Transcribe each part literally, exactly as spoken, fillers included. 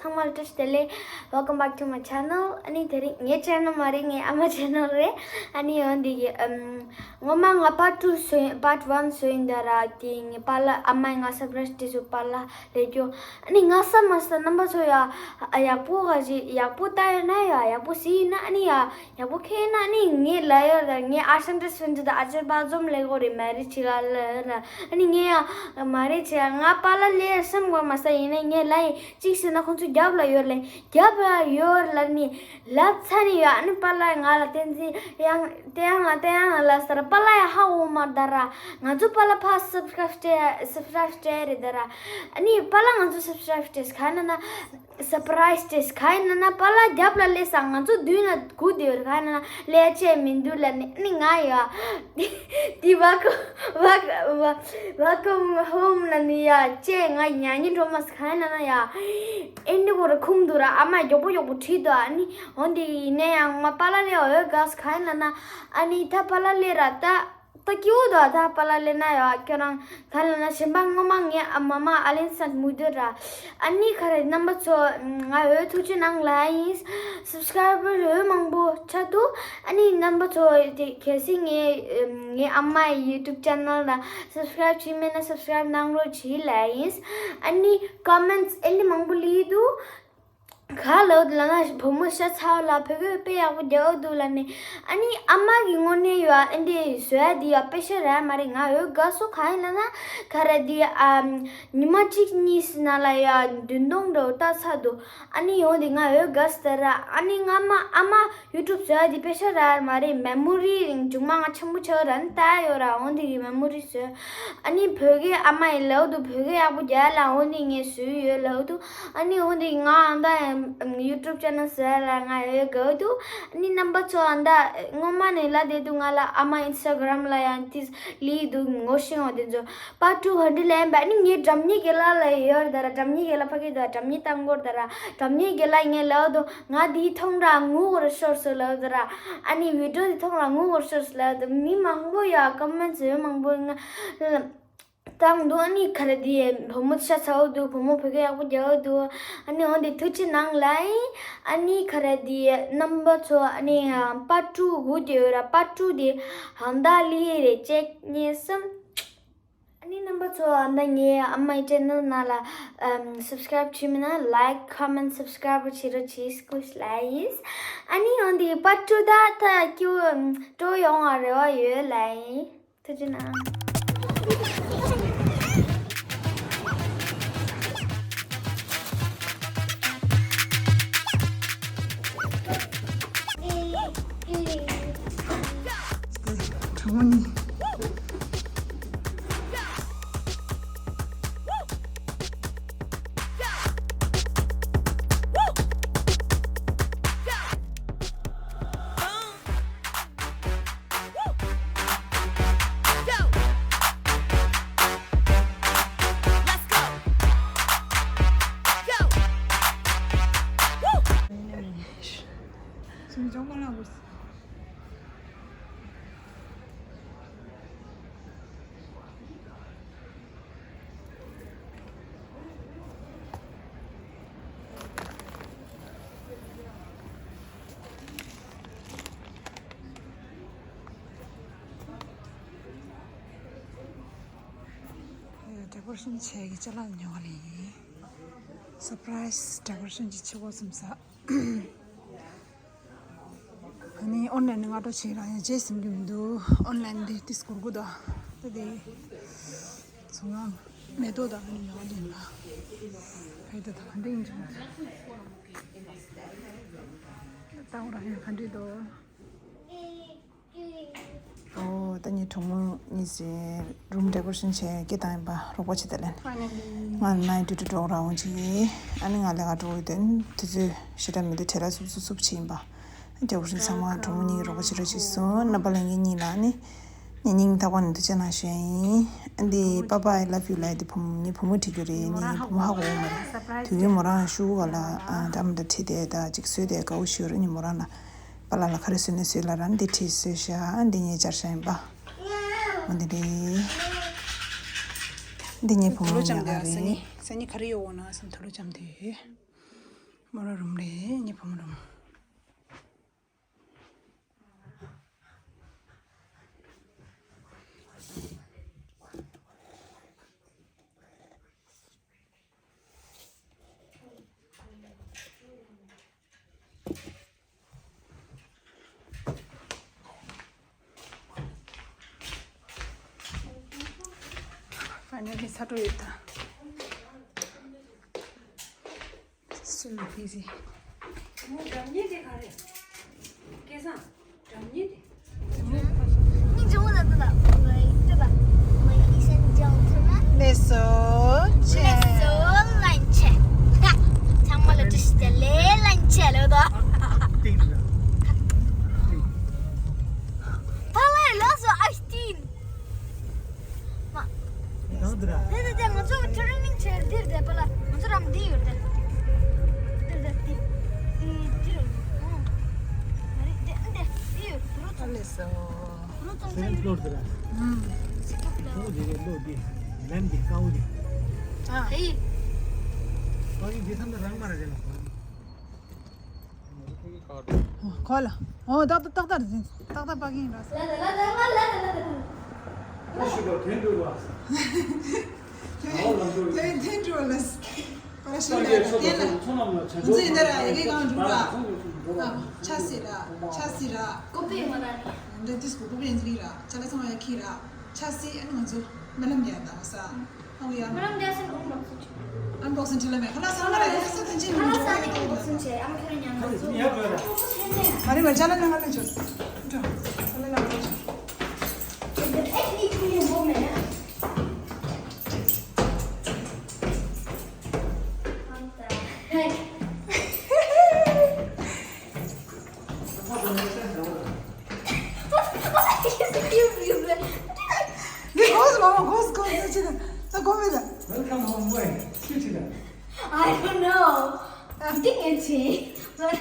ཚང་མ་ལ་བཀྲ་ཤིས་བདེ་ལེགས། Welcome back to my channel. ཨ་ནི་དེ་རིང་ངའི་channel མ་རེད། ངའི་ཨ་མ་channel རེད། ཨ་ནི་འོན་ཏེ་གི་ཨམ། ངོ་མ་ང་part two བཟོས་part one བཟོས་ཡིན་ད་ར། དེ་ངའི་པཱ་ལགས་ཨ་མས་ང་surprise དེ་བཟོས། པཱ་ལགས་ལས་སྐྱོ། ཨ་ནི་ང་བསམ་མ་སོང་རྣམ་པ་ཚོ་ཡ་ཡག་པོ་ག་ཅིག་ཡག་པོ་ལྟ་ཡོད་ན་ཡ་ཡག་པོ་གཟིགས་ཡོད་ན། ཨ་ནི་ཡ་ཡག་པོ་ཁེལ་ན་ཨ་ནི་ངས་ལབ་ཡོད་ར། ངས་ཨ་ཤན་ཏྲ་སུན་ཏྲ་དང་ཨ་ཅེ་པ་ཛོམ་ལས་གོ་རེད་མ་རེད་ཅིག་ལ་ལབ་ཡོད་ར། ཨ་ནི་ངས་ཡ་མ་རེད་ཅིག་ང་པཱ་ལགས་ལས་སེམས་གོ་མ་ས་ཡིན་ན་ངས་ལབ་ཡིན། གཅིག་ཟེར་ན་ཁོང་ཚོ་རྒྱབ་ལ་ཡོད་ལས་རྒྱབ་ལ་ཡོད་ལ་ནི་ལབ་ཚར་ནི་ཡོད། ཨ་ནི་པཱ་ལགས་ང་ལ་བསྟན་འཛིན་ཡང་བསྟན་ཡང་ལ་བསྟན་ཡང་ལ་ཟེར། པཱ་ལགས་ཡ་ཧ་འོ་མ་ད་ར། ང་ཚོ་པཱ་ལགས་ཕར་subscribe སྤྲད་subscribe སྤྲད་རེད་ད་ར། ཨ་ནི་པཱ་ལགས་ང་ཚོ་subscribe སྤྲད་ག་ན་ན། surprise དེ་ག་ཡིན་ན་ན་པཱ་ལགས་རྒྱབ་ལ་སླེབས་སང་ང་ཚོ་མདུན་ལ་སྒུག་བསྡད་ཡོད་རེད། ག་ཡིན་ན་ན་ལས་བྱེད་མི་འདུག་ལ་ནི་ནི་ང་ཡ་དེ་welcome welcome home ལ་ནི་ཡ་ཅེ་ང་ཉ་ཉི་འགྲོ་མ་ས་ག་ཡིན་ན་ན་ཡ་ཨེ་འདི་གོ་ར་ཁུང་འདུག་ར། ཨ་མ་མགྱོགས་པོ་མགྱོགས་པོ་ཁྲིད་དོ། ཨ་ནི་འོན་ཏེ་ཡིན་ན་ཡང་ང་པཱ་ལགས་ལས་འོས་ག་ས་ག་ཡིན་ན་ན་ཨ་ནི་ད་པཱ་ལགས་ལས་ར་ད། ད་སྐྱིད་པོ་འདུག་ད་པཱ་ལགས་སླེབས་ན་ཡ་ཁྱོད་རང་ག་ལ་ན་གཞན་པ་སྔོན་མ་ངའི་ཨ་མ་མ་ཨ་ལན་སན་མུ་དུ་ར། ཨ་ནི་ག་རེ་རྣམ་པ་ཚོ་ང་འོས་ཐུགས་རྗེ་གནང་ལ་ཡིན། subscriber འོས་མང་པོ་ཆགས་འདུག་ཨ་ནི་རྣམ་པ་ཚོ་དེ་གལ་སྲིད་ངའི་ངའི་ཨ་མའི་YouTube channel ལ་subscribe བྱས་མེད་ན་subscribe གནང་རོགས་བྱེད་ལ་ཡིན། ཨ་ནི་comments ཨེ་ལི་མང་པོ་ལི་འདུག་ག་ལབ་ལ་ན་བུ་མོ་ཤ་ཚ་བ་ལ་བོད་སྐད་དཔེ་ཡག་པོ་རྒྱག་འདུག་ལ་ནི། ཨ་ནི་ཨ་མ་གི་དངོས་གནས་ཡོད་ཨ་འདི་བཟོ་ཡ་འདི་ཡ་དཔེ་ཤ་ར་མ་རེད། ང་འོས་དགའ་སོ་ག་ཡིན་ལ་ན་ག་ར་འདི་ཨ་ཉི་མ་གཅིག་གཉིས་ནང་ལ་ཡ་བདུན་སྟོང་འགྲོ་ལྟ་ཚར་འདུག་ཨ་ནི་ཡོང་འདི་ང་འོས་དགའ་སྟེ་ར། ཨ་ནི་ང་མ་ཨ་མ་YouTube བཟོ་ཡ་འདི་དཔེ་ཤ་ར་མ་རེད། memory རིང་མཇུག་མ་ང་ཆེན་པོ་ཆགས་ར་ནི་ལྟ་ཡོད་ར། འོང་འདི་གི་memory བཟོ། ཨ་ནི་བོད་སྐད་ཨ་མ་ཡི་ལབ་འདུག་བོད་སྐད་ཡག་པོ་རྒྱག་ལ་འོང་འདི་ངས་བཟོས་ཡོད་ལབ་འདུག་ཨ་ནི་འོ་དེ་ང་ཨ་མདའ་YouTube channel ཟེར་ལ་ང་ཡོད་དགའ་འདུག་ཨ་ནི་རྣམ་པ་ཚོ་ཨ་མདའ་སྔོན་མ་ནས་ལ་དེ་དུ་ང་ལ་ཨ་མ་Instagram ལ་ཡང་ཏིས་ལི་འདུག་ངོ་ཤེས་འོ་དེ་ཚོ་part two hundred ལ་ཡིན་པ། ཨ་ནི་ངའི་སྒྲ་སྙན་རྒན་ལགས་ལ་ཡོད་ད་ར། སྒྲ་སྙན་རྒན་ལགས་ཕ་གི་ད་སྒྲ་སྙན་བཏང་གོ་ད་ར། སྒྲ་སྙན་རྒན་ལགས་ངས་ལབ་འདུག་ང་དེའི་མཐོང་ར་ངུ་བར་ཤོར་སོ་ལབ་ད་ར། ཨ་ནི་video དེ་མཐོང་ར་ངུ་བར་ཤོར་སོ་ལབ་འདུག་མི་མང་པོ་ཡ་comments ཡོད་མང་པོ་ང་བཏང་འདུག་ཨ་ནི་ག་རེ་དེ་བུ་མོ་ཤ་ཚ་བོ་འདུག་བུ་མོ་བོད་སྐད་ཡག་པོ་རྒྱག་འདུག་ཨ་ནི་འོན་ཏེ་ཐུགས་རྗེ་གནང་ལ་ཡིན། ཨ་ནི་ག་རེ་དེ་རྣམ་པ་ཚོ་ཨ་ནི་part two སྒུག་བསྡད་ཡོད་ར། part two དེ་ཧང་ད་ལི་རེ་གཅིག་གཉིས་གསུམ། ཨ་ནི་རྣམ་པ་ཚོ་ཨ་ད་ངའི་ཨ་མའི་channel ནང་ལ་ཨམ་subscribe བྱས་མེད་ན་like comment subscribe བྱེད་རོགས་བྱེད་སྐུ་ལ་ཡིན། ཨ་ནི་འོན་ཏེ་part two ད་ད་ཀྱུ་ཨམ་སྤྲོ་ཡོང་བ་རེ་བ་ཡོད་ལ་ཡིན། ཐུགས་རྗེ་གནང་། གྲོགས་མོ་གཉིས། decoration བྱས་ཀྱི་ཅ་ལག་ཉོ་ག་ལ་ཡིན། surprise decoration ཅིག་བྱེད་དགོས་བསམ་ས། ཨ་ནི་online ནས་སྔ་དྲོ་བྱས་རང་ཡང་བྱེད་ཟིན་གྱི་མི་འདུག online འདི་ཏིས་གུར་གུ་དང་ད་དེ་ཚོང་ལམ་མེ་ཏོག་དང་ཨ་ནི་ཡོང་ལིན་ལ་ཕའི་ད་དང་འདི་ཡིན་ཀྱང་ད་འོ་རང་ཡང་ག་འདྲི་འདུག་ཨོ་ད་ངའི་གྲོགས་མོ་གཉིས་སི་room decoration བྱས་སྐྱེ་བཏང་ཡིན་པ་རོགས་པ་བྱེད་ད་ལན། ང་night duty འགྲོ་རང་ཅི་ཨ་ནི་ང་ལས་ཀ་འགྲོ་ཡི་དོན་དུས་ཚོད་ཞེ་དྲག་མི་འདུག་བྲེལ་ལ་སུབ་སུབ་སུབ་བྱེད་ཡིན་པ། འདྲ་བོ་ཞིག་ཚང་མ་གྲོགས་མོ་གཉིས་ཀྱིས་རོགས་པ་བྱེད་རོགས་བྱེད་སོང་། རྣམ་པ་ལྷན་རྒྱས་གཉིས་ལ་ནི་ཉེ་སྙིང་ཐག་པ་ནས་ཐུགས་རྗེ་གནང་ཞུ་ཡ་ཡིན། འདི་པ་པ་I love you ལབ་ཡ་འདི་བུ་མོ་ངའི་བུ་མོ་བྲིས་རྒྱུ་རེད། ནི་བུ་མོ་ཧ་གོ་གི་མ་རེད། དུས་རྒྱུན་མོ་རང་ཤུ་གུ་ག་ལ་འདྲ་མི་འདྲ་བྲིས་ཏེ་ད་ཅིག་བཟོས་ཏེ་དགའ་བོ་ཞུ་རེད། ནི་མོ་རང་ལ་པ་ལགས་ལ་ག་རེ་བཟོས་ནས་བཟོས་ལ་ར་འདི་བྲིས་བཟོས་ཤག་འདི་ངས་སྦྱར་ཤག་ཡིན་པ། འོ་འདི་རེད། འདི་ངའི་བུ་མོ་ཉག་ག་རེད། སང་ཉིན་ག་རེ་ཡོད་འོ་ན་བསམ་ཐུགས་ལ་འཇམ་དེ། མོ་ར་རུམ་རེད། ངའི་བུ་མོ་རུམ། ཕ་ནི་ལི་ཚ་དྲོ་ཡོད་ད། སུ་ལ་ཕི་ཟི། ངའི་འགྲམ་ཉེ་དེ་ག་རེ། སྐལ་བཟང་། འགྲམ་ཉེ་དེ། 你中文的对吧？喂，对吧？Ladies and gentlemen. ལགས་སོ། ལགས་སོ། ལན་ཆེ། ད་ཚང་མ་ལ་བཀྲ་ཤིས་བདེ་ལེགས། ལན་ཆེ་ལོ་ད། ཏིང་ཏིང་། ཕ་ལ་ལགས་སོ་ཨ་སྟིན། མ། ཡང་འདི་ར། དེ་དེ་དེ་ང་ཚོ་ཊུ་རི་ནིང་བྱས་འདིར་བསྡད་པ་ལ་ང་ཚོ་རང་འདི་ཡོད་དེ། འདིར་བསྡད་དེ། འདི་འདིར། ཨོ། ཨ་རེ་དེ་འདི་འདི་ཡོད་བུ་རོ་ཨ་ཚོ། ལེ་སོ། བུ་རོ་ཚོ་ཚོ་སེམས་ཡོད་ལོར་དེ་ར། ཨུམ། སི་ཀབ་ལ། ཨོ་དེ་རེད་ལོ་དེ། ལན་དེ་ཀའོ་དེ། ཨ། ཧེ། ཨ་ཡི་དེ་ཐམ་ད་རང་མ་ར་རེད་ལ། ཁོ་ལ། ཨོ་ཏག་ཏག་ཏག་ཏག་རེད། ཏག་ཏག་པ་གིན་ར། ལ་ལ་ལ་ལ་ལ་ལ་ལ། ཨ་ཞུ་ག་དོན་འགྲུབ་པ། དོན་དོན་འགྲུབ་ལ། ཁོ་ལ་ཞུ་ལ་ལ་དེ་ལ། ང་ཚོ་འདི་ར་ཡི་གེ་གང་འགྲུབ་ར། ཨ་ཆ་སི་ར་ཆ་སི་ར། ཀོ་པེ་མ་ར་ནི། འདི་ཏིས་ཀོ་ཀོ་པེ་ཡིན་ཟིག་ར་ཆ་ལ་ཚང་མ་ཡ་ཁི་ར་ཆ་སི། ཨ་ནི་ང་ཚོ་སྨོན་ལམ་རྒྱག་ད་བ་ས། ཨང་ཡ། ང་རང་རྒྱལ་སར་ཨོང་བག་སུ་ཆེ། ཨན་བག་སིང་ཁྲི་ལ་མེ་ཁ་ལ་ས་ང་ར་ཡ་ས་ཐན་ཆེན་ཁ་ལ་ས་ནི་ཨོང་བག་སིང་ཆེ། ཨ་མ་ཁྱོད་རང་ཉང་ང་ཚོ་ཡ་གོ་ར། ཨོང་བག་སིང་ཆེ་ནས། མ་རེད་མ་ཅ་ལ་ནང་ང་ལ་ཆོ། འགྲོ། ཁ་ལ་ལ་ཆོ། ཨེ་ནི་ཁུ་ཡོ་བོ་མེ། ཨང་ད། ཧེ། འདི་གོས་མ་མ་གོས་གོས་ཟེར་ཅི་ད་ད་གོ་མེད་ད། Welcome home boy. ཁྱི་ཁྱི་ད། I don't know. འདི་ངས་བྱས།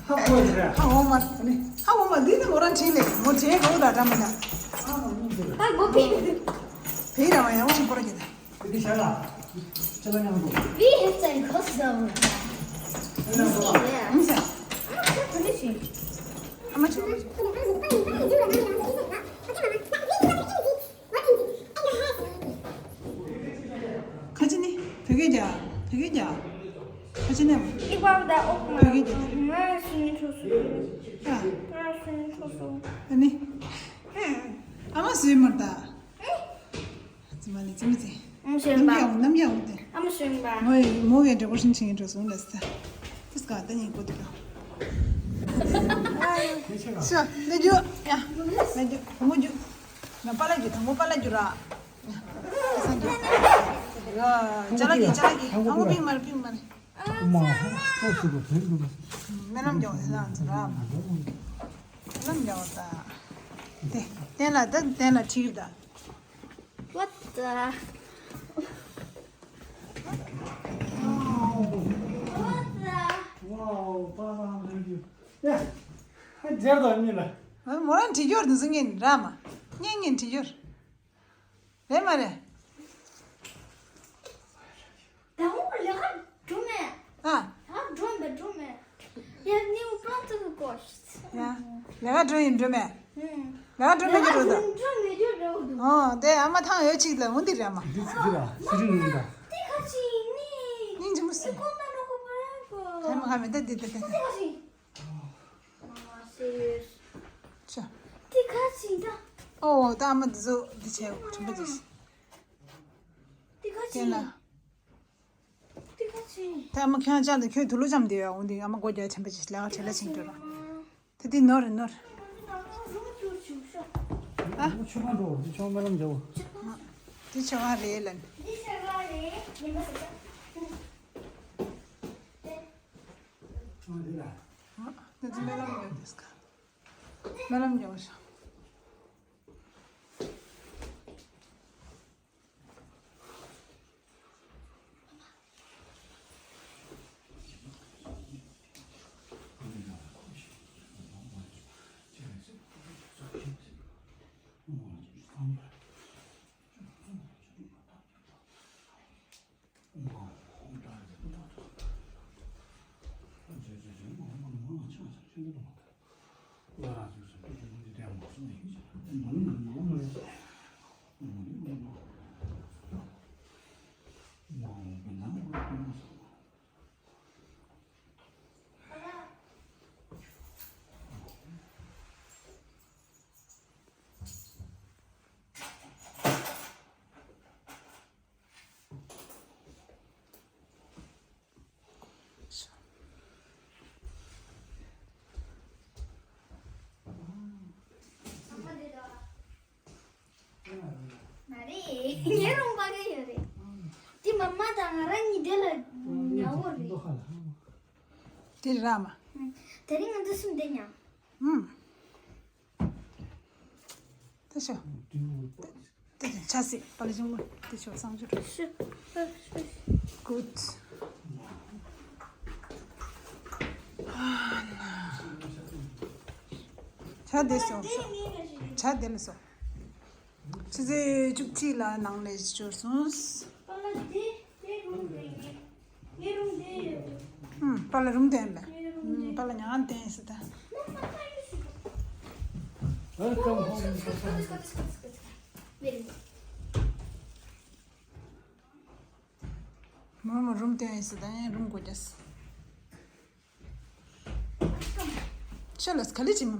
ཧ་གོ་ཟེར། ཧ་འོ་མ་ནི་ཧ་འོ་མ་འདི་ནི་མོ་རང་བྲིས་ལེ་མོ་བྲིས་གོ་ད་འདྲ་མི་འདྲ། ད་གོ་བི། བི་ར་བ་ཡང་བ་ཞིག་པོ་ར་གི་ད། དེ་ཤ་ལ། ཅ་ལ་ཉམས་པོ། We have time cross down. ཨ་མ་ཆོ། ཨ་མ་ཆོ། ཁ་ཆེ་ནི། བོད་སྐད་རྒྱག་བོད་སྐད་རྒྱག་ཁ་ཆེ་ནི་མ། ཨི་ཀ་ཝ་ད་ཨོ་ཀ་མ། བོད་སྐད་རྒྱག་ང་སུན་ཁྲོ་སུ། ཨ། ང་སུན་ཁྲོ་སུ། ཨ་ནི། ཨ་མ་སུན་མར་ད། ཙི་མ་ལི་ཙི་མི་ཙི། ཨམ་གཞོན་པ། ནམ་རྒྱག་འོང་ནམ་རྒྱག་འོང་དེ། ཨམ་གཞོན་པ། ངོ་ཡི་མོ་གའི་འབྲས་བུ་ཤིང་ཆེན་གྱི་འགྲོ་སོང་ལ་ས། ཏིས་ཀ་ད་ཉིན་གོ་དུ་ཀ། ཤ་ལེ་རྒྱུ་ཡ། ལེ་རྒྱུ་བུ་མོ་རྒྱུ། ང་པ་ལ་རྒྱུ་དང་པོ་པ་ལ་རྒྱུ་ར། ཅ་ལག་གི་ཅ་ལག་གི་ཨ་ངོ་པིང་མ་རེད་པིང་མ་རེད། མ་ཧ་ཧ་སུ་གོ་ཕན་གོ། སྨོན་ལམ་རྒྱག་ཡོད་ས་ང་ཚོ་ར། སྨོན་ལམ་རྒྱག་ད། དེ་སྟན་ལ་ད་སྟན་ལ་ཁྲིད་ད། What the? What the? Wow, པ་པ་ཧ་ཧ་ཡ། ཧ་ཇར་དང་མི་ལ། མོ་རང་བྲིས་ཡོད་འདུག་སུ་ངན་ར་མ། ངན་ངན་བྲིས་ཡོད། རེད་མ་རེད། ད་འོ་ལས་ཀ་འགྲོ་མེད། ཨ། ད་འགྲོ་མེད་འགྲོ་མེད། ཡ་ནིའུ་པྲོན་ཏུ་གོ་ཤི། ཡ། ལས་ཀ་འགྲོ་ཡིན་འགྲོ་མེད། ལས་ཀ་འགྲོ་མེད་ཀྱི་འགྲོ་ད། འགྲོ་མེད་ཀྱི་འགྲོ་འདུག་ཨོ་དེ་ཨ་མ་ཐང་ཡོད་ཅིག་ལ་འོ་འདི་རེད་མ། འདི་ཚིག་འདི་ལ་སི་རིང་ཡིན་ད། དེ་ཁ་ཅིག་ནི། སྙིང་རྗེ་མོ་སི། ཨེ་ཀོ་ན་ནོ་ཁོ་པ་ར་ཁོ། ཧེ་མ་ཧ་མེད་ད་འདི་འདི་འདི་འདི། དེ་ཁ་ཅིག་ཨ་སེ། ཆ། དེ་ཁ་ཅིག་ད། ཨོ་ད་ཨ་མ་འདི་ཚོ་འདི་བྱས་དྲན་པ་ཅིག་དེ་ཁ་ཅིག་དེ་ལ། དེ་ཁ་ཅིག་ད་ཨ་མ་ཁྱོད་ཅག་ལ་ཁྱོད་དུ་ལོ་ཙམ་དེ་ཡ་འོང་དེ་ཨ་མ་སྒོ་རྒྱག་ཆེན་པོ་ཅིག་ལས་ཀ་བྲེལ་ལ་ཕྱིན་འགྲོ་ར། དེ་དེ་ནོར་རེད་ནོར། ཨ། ཆོས་ཁང་འགྲོ་འདི་ཆོས་སྨོན་ལམ་རྒྱག་དེ་ཆོས་ཁང་རེད་ལ། ཆོས་ཁང་རེད་ལ། ཨ། དེ་ཚོ་སྨོན་ལམ་རྒྱག་དེ་སྐ། སྨོན་ལམ་རྒྱག་ཤག་མ་རེད། ངའི་རུམ་པ་ག་ཡོད་རེད། དེ་མ་མ་དང་ང་རང་གཉིས་དེ་ལ་ཉལ་བོ་རེད། དེ་རེད་ར་མ། དེ་རིང་ང་ཚོ་གསུམ་དེ་ཉལ། ཨུམ། དེ་ཤོ། དེ་ཆ་སྲིད་པ་ལ་ཅུང་ལོ་དེ་ཤོ་གསང་རྒྱུ་རེད། ཤོ། ཤོ། ཤོ། Good. ཇ་དེ་སོ། ཇ་དེ་ལ་སོ། ཆུ་ཚོད་བཅུ་གཅིག་ལ་ནང་ལ་འབྱོར་སོང་། ཨུམ། པཱ་ལགས་རུམ་དེ་ཡིན་པས། ཨུམ། པཱ་ལགས་ཉལ་ཁང་དེ་ཡིན་ཟེར་ད། Welcome home. མོ་མོ་རུམ་དེ་ཡིན་ཟེར་ད། ཡང་རུམ་གོ་རྒྱུ། ཤོ་ལ་ག་ལེ་ཅི་མོ།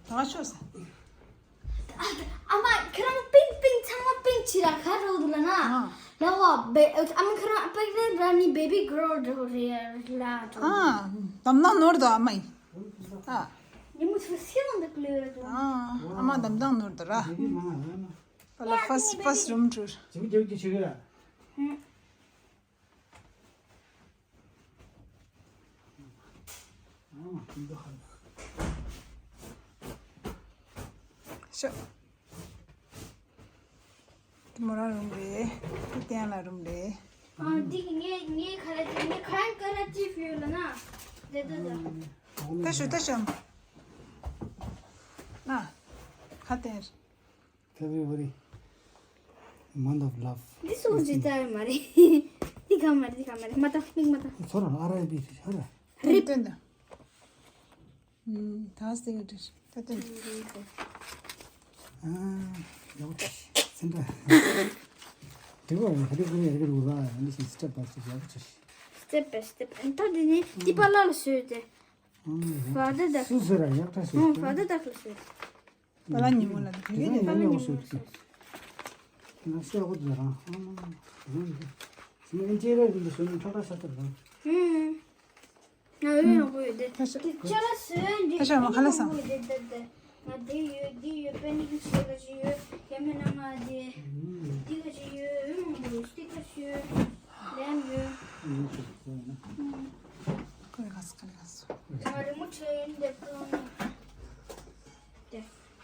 ད་ཤོ་ས། ཨ་མ་ཁྱེད་རང་པིང་པིང་ཚང་མ་པིང་ཆི་ར་ག་རོ་འདུག་ལ་ན། ཨ། ལ་བ་བེ་ཨ་མ་ཁྱེད་རང་པིང་རེ་ར་ནི་baby girl རེད་ལ། ཨ། དམ་ནག་ནོར་དོ་ཨ་མ་ཡིན། ཨ། ཉི་མ་ཚོ་སེ་ལོང་དུ་ཀློད་རེད་དོ། ཨ། ཨ་མ་དམ་ནག་ནོར་དོ་ར། པཱ་ལགས་first first room tour། ཤོ། དེ་མོ་རང་རུམ་རེད། དེ་སྟན་ལ་རུམ་རེད། ཨ། འདི་ངའི་ངའི་ཁ་ལ་ཅི་ངའི་ཁ་ཡང་ཀ་ར་ཅི་ཕིའུ་ལ་ན། དེ་དེ་དེ། ད་ཤོ་ད་ཤོ། ཨ། ཁ་སྟན། February month of love. འདི་སོང་ཅི་ད་མ་རེད། འདི་ག་མ་རེད། འདི་ག་མ་རེད། མ་ད་མིག་མ་ད། ཚོར་ར་ཨ་ར་བི་ཧ་ར། རིབ་སྟོན་ད། ད་སྟེ་གི་ད་སྟེ། ཨ་ཡག་པོ་ཅིག་སེམས་ད། དེ་གོ་ཧ་རི་ཀུ་ནི་ཧ་རི་ཀུ་རུ་ར་ཨ་ནི་སི་step by step ཡག་པོ་ཅིག། Step by step ཨ་ད་དེ་ནི་ཏི་པ་ལ་ལ་སོས་ཏེ། ཧྥ་དར་དག་སུ་སུ་ར་ཡག་ཏྲ་སོས། ཧྥ་དར་དག་ལ་སོས། པ་ལ་ཉིན་མོ་ལ་དེ་དེ་ག་ནི་ཡག་ཉོ་སོས་ཏེ། ང་ཤོག་གོ་དེ་རང་ཨ་ང་ཅེ་ར་རི་ལ་སོས་ནི་ཁྲ་ཁྲ་ས་ཏར་རང་། ང་ཡོད་ཡོད་གོ་ཡོད་དེ། ད་ཤ་དེ་ཅ་ལ་སོན་དེ་ད་ཤ་མ་ཁ་ལ་སང་། ང་དེ་ཡོད་དེ་ཡོད་པེ་ནི་གི་ཤེས་ག་ཅི་ཡོད་ཡ་མེ་ན་ང་དེ་དེ་ག་ཅི་ཡོད་ཡོད་མང་པོ་ཡོད་སྟི་ག་ཅི་ཡོད་ལེམ་ཡོད། ཁ་ལ་ཁ་སང་ཁ་ལ་ཁ་སང་། ང་རི་མོ་ཆེ་ཡིན་དེ་པོ་ནི་དེ།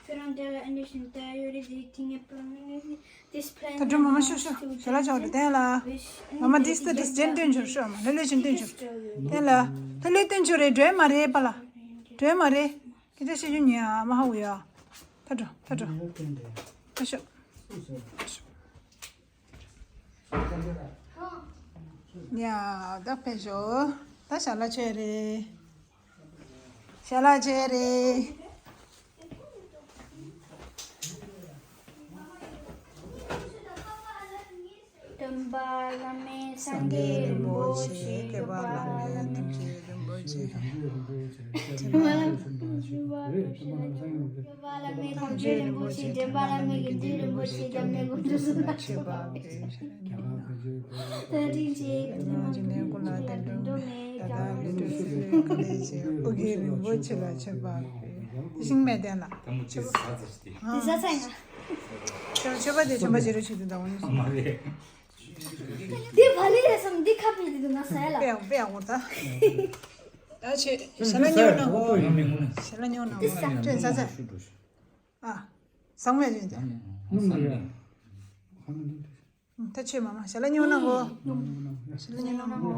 ཁྱོད་རང་དེ་ལ་ཨ་ནི་བཞིན་ད་ཡོད་རེད་དེ་དེ་ངས་པོ་ནི་དེ་སི་པི་ལེ་ད་སྒྲོལ་མ་མ་ཤོག་ཤོག་ཞལ་ལག་ཅོག་རེ་བསྟན་ལ། མ་མ་དིས་ད་དིས་ཅན་སྟོན་ཆོག་ཤོག་མ་ལྷོད་ལྷོད་ཅན་སྟོན་ཆོག་བསྟན་ལ། ལྷོད་ལྷོད་སྟོན་ཆོག་རེད་སྒྲོལ་མ་རེད་པ་ལ། སྒྲོལ་མ་རེད། སྐད་ཆ་བཤད་རྒྱུ་ཉན་ཨ་མ་ཧ་གོ་ཡ། ད་འགྲོ་ད་འགྲོ། ད་ཤོག་ཡ་ད་ཕེབས་ཤོག་ད་ཞལ་ལག་མཆོད་རེད། ཞལ་ལག་མཆོད་རེད། སྟོན་པ་བླ་མེད་སངས་རྒྱས་རིན་པོ་ཆེ། སྐྱོབ་པ་བླ་མེད་ཐམས་ཅད་རིན་པོ་ཆེ། སྐྱོབ་པ་བླ་མེད་ཐམས་ཅད་རིན་པོ་ཆེ། འདྲེན་པ་བླ་མེད་དགེ་འདུན་རིན་པོ་ཆེ། སྐྱབས་གནས་དགོངས་དྲོ་གསུམ་ལ་མཆོད་པ་འབུལ། ད་རིན་ཆེན་ཀུན་ལ་འདི་འདྲ་མེད། ད་ལས་དྲུག་ཚུལ་ཁྲིམས་ཀྱི་ལས་བྱེད་ཨོ་རྒྱན་རིན་པོ་ཆེ་ལ་མཆོད་པ་འབུལ། ཤིང་མེད་བསྟན་ལ། དེ་མོ་ཅི་ཟ་ཟེར་ཏེ། དེ་ཟ་ཚ་ཡིན་ན། ཁྱོད་མཆོད་པ་དེ་བྱམས་པ་རྗེ་རེ་ཆུ་དེ་འདྲ་འོང་ནི། མ་རེད། འདི་བ་ལི་རེད་བསམ་འདི་ཁ་ཕྱེ་དེ་འདུག་ན་ཟ་ཡ་ལ། དཔེ་ཡག་དཔེ་ཡག་པོ་ད། ད་ཆེ་ཞལ་ལག་ཉོ་ན་གོ། ཞལ་ལག་ཉོ་ན་གོ། ཁྱོད་ཟ་ཚ། ཨ། ཟ་མེད་ཅན་དེ། ད་ཆོས་མ་མ་ཞལ་ལག་ཉོ་ན་གོ། ཞལ་ལག་ཉོ་ན་གོ།